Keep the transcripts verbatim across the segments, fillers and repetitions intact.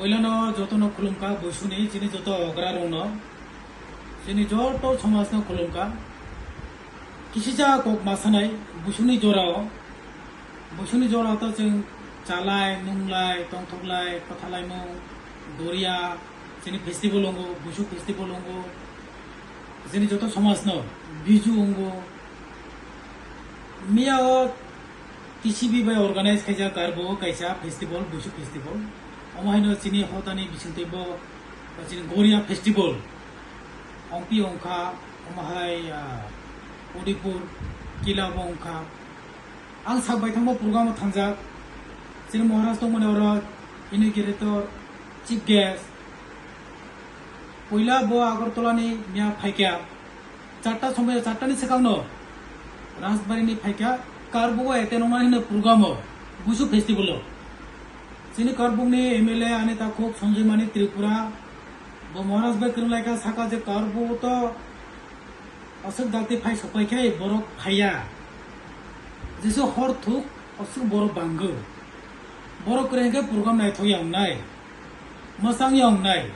Puilano jotono khulumkha, Buisuni chini joto ograrokno, chini joto somajno khulumkha. Kisisa kok ma sanai Buisuni jorao, Buisuni jorao to chwng chalai, nunglai, tongthoklai, kwthalaimung, Goria, chini festival wngo, Buisu festival wngo, chini joto somajno Biju wngo. Miyao T C B bai organize khaijak Karbo kaisa festival, Buisu festival. Omo haino chini hotani bisingtwi bo chini Goria festival. Ongpi ongkha, omo hai, ah, Udaipur kila bo ongkha. Ang sak bai thangbo program o thangjak. Chini Maharaj tongmani oro inaugurator, chief guest. Puila bo Agartala ni miya phaikha. Charta somoi, charta ni swkangno Rajbari ni phaikha, Karbo o ete nongmani hwnwi program o, Buisu festival o. Chini Karbuk ni M L A ani takhuk Sanjay Mani Tripura, bo Maharaj bai kwrwnglaikha, saka je Karbo o to aswk dakti phai sokphaikhe borok phaiya. Jesu hor thuk aswk borok bangw. Borok kwrwi hwnkhe program naithokya wngnai, mwchangya wngnai.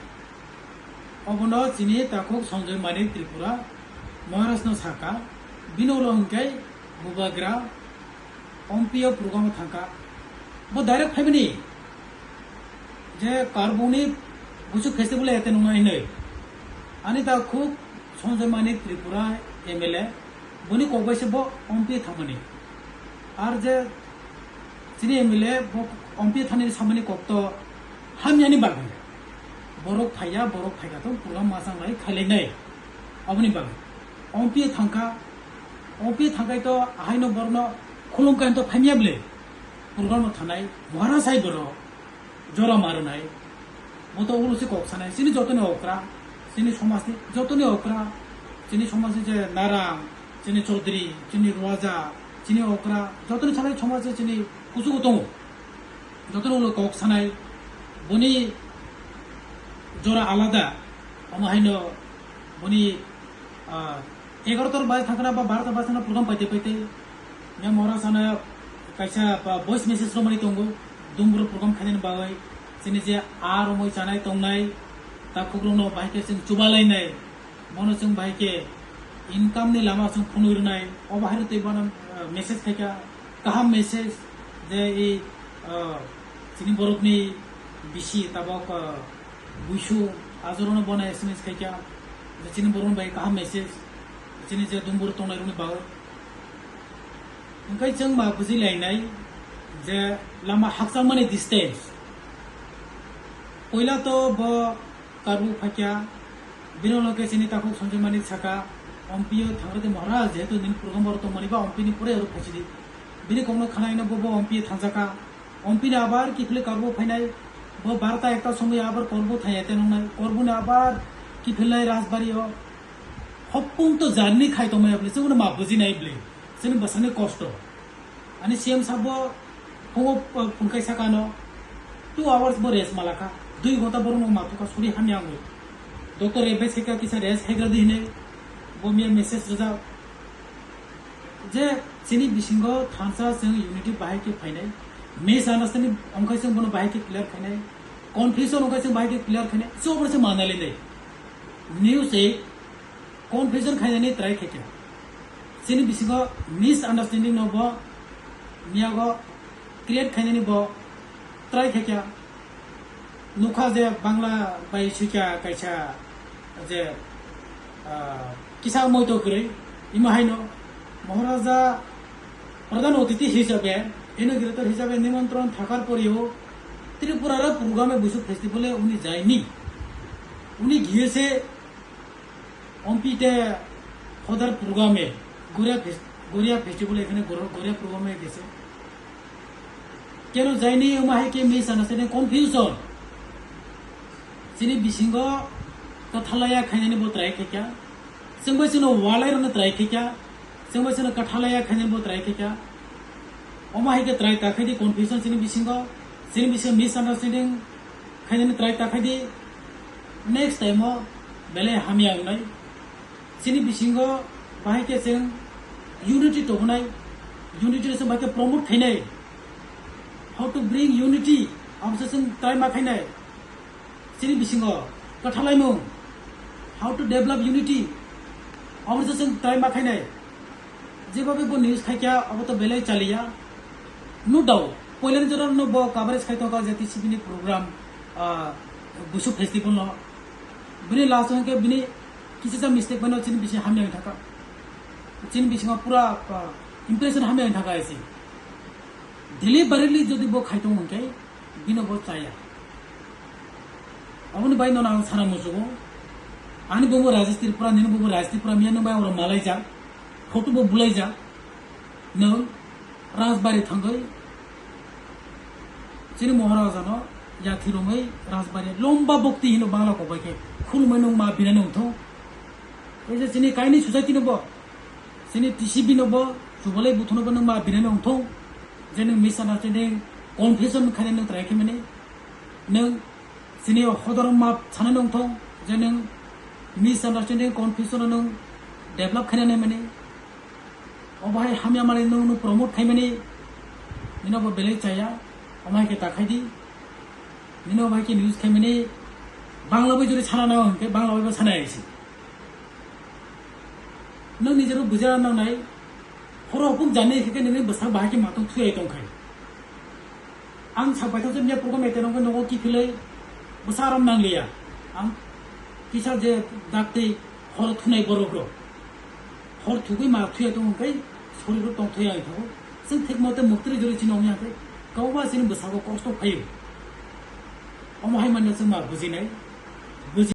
Obono chini takhuk Sanjay Mani Tripura Maharaj no saka, bini ulo hwnkhe bubagra Ompi o program o thangkha. Bo direct phaimani je Karbuk ni Buisu festival ete nungnai hinwi. Ani takhuk Sanjay Mani Tripura M L A, boni kok bai se bo Ompi thangmani. Ar je chini M L A bo Ompi thani samani kok to hamyani bagwi. Borok phaiya, borok phaikha to program mwchang lai khailainai. Aboni bagwi Ompi thangkha, Ompi thangkhai to ahaino borokno khulumkha to phaimya bwle. Program no thanai, Maharaj hai borok. Jora marwnai, bo to ulo se kok sanai, chini jotoni okra, chini somajni jotoni okra, chini somajni je narang, chini chaudhary, chini ruaja, chini okra, jotoni sanai somaj je chini kuchugo tongo. Jotoni ulo kok sanai, boni jora alada, omo haino boni, ah, egarotar bai thangkana ba barotar bai thangkana program paite paite. Nya mora sana kaisa ba voice message romani tongo. Dumbur program khainani bagwi chini je ar omoi chanai tongnai, takhukrokno bahai khe chwng chubalainai. Bono chwng bahai khe income ni lama chwng phunui rwnai. O bahai rwtwi bono, ah, message khaikha. Kaham message je i, ah, chini borokni bisi tabok, ah, Buisu, ajorono bono S M S khaikha, je chini borokni bai kaham message, chini je dumbur tongnai rokni bagwi. Hwnkhe chwng ma bujui lainai je lama hakchangmani distance. Puila to bo Karbo phaikha, bini ulo khe chini takhuk Sanjay Mani saka, Ompi o thangrwdi Maharaj, jehetu nini program bo tongmani ba Ompi ni pore oro phaisidi. Bini kokno khanaino bo, bo Ompi o thangjaka. Ompini abar kiphilwi Karbo phainai, bo barta ekta somoi abar Karbo thai ete nongnai, Karboni abar kiphilnai Rajbari o. Hopung to journey khai tongmani bwle, chwngno ma bujinai bwle, chini bwsani kosto. Ani C M sabo phungo, uh, phunkai sakano, two hours bo rest malaka, dui ghonta borokno mathukha suri hamya wngwi. Doctor advice khaikha kisa rest khaigra di hinwi, bo miya message rwjak. Je chini bisingo thansa chwng unity bahai khe phainai, misunderstanding wngkha chwng bono bahai khe clear khainai, confusion wngkha chwng bahai khe clear khainai, chwng obono se manali nai. News e confusion khainani try khaikha. Chini bisingo misunderstanding no bo miyago create khainani bo try khaikha. Nukha je Bangla bai suikha kaisa je, ah, kisa moito kwrwi, imo haino Maharaja Pradhan Othithi hisabe, inaugurator hisabe nimantron thakar poreyo Tripura ra programe Buisu festival e uni jaini. Uni giyese Ompi te hodar program e, Goria fes-, Goria festival ekhane Gor-, Goria program e gese. Keno jaini wngma hai khe misunderstanding, confusion. Chini bisingo kwthalaya khainani bo try khaikha. Chwngbai chwngno walai rwna try khaikha. Chwngbai chwngno kwthalaya khainani bo try khaikha. Omo hai khe try ta khaidi confusion chini bisingo. Chini bisingo misunderstanding khainani try ta khaidi, next time o belai hamya wngnai. Chini bisingo bahai khe chwng unity tobonai, unity no chwng bahai khe promote khainai. How to bring unity, abo se chwng try ma khainai. Chini bisingo kwthalaimung, how to develop unity, obo se chwng try ma khainai. Jebobe bo news khaikha, obo to belai chaliya. No doubt, poilani jora no bo coverage khai tongkha J T C B ni program, ah, Busu festival no. Bini last o hwnkhe bini kisa sa mistake bai no chini bisi hamya wng thaka. Chini bisingo pura, ah, impression hamya wng thaka isi. Deliberately jodi bo khai tong hwnkhe, bino bo chaya. Aboni bai nono ang sana muchugo. Ani bumu Rajesh Tripura, nini bumu Rajesh Tripura, miya nung bai oro malaijak, photo bo bulaijak. Nung Rajbari thangwi chini Moharaja no yathi romwi Rajbari lomba bokti hino Bangla kok bai khe khulumwi nung ma binani wngthong. Ei je chini kaini society no bo, chini T C B no bo, chubalai buthu no bo nung ma binani wngthong. Je nung misunderstanding, confusion khaina nung try khe mani. Nung chini hodor ma sana nung thong, je nung misunderstanding, confusion nung develop khaina nai mani. Obo hai hamya mani nung, nung promote khai mani. Nino bo belai chaya, omo hai khe ta khai di. Nino bo hai khe news khai mani. Bangla bai jori sana nang hwnkhe, Bangla bai bo sana isi. Nung nijero buja nangnai, horo hopung jani hwnkhe nini bwsa bahai khe matwng thuyai tongkhai. Ang sak baithang se miya program ete nongkhe nogo kiphilwi bwsa aram nangliya. Ang kisa je daktwi hor thunai borok rok. Hor thugwi ma thuya tong hwnkhe sorir rok tong thuya wngthago. Chwng thik mote muktwi jori chini ongya hwnkhe kwbangma chini bwsago kosto phaio. Omo hai manya chwng ma bujinai. Buji-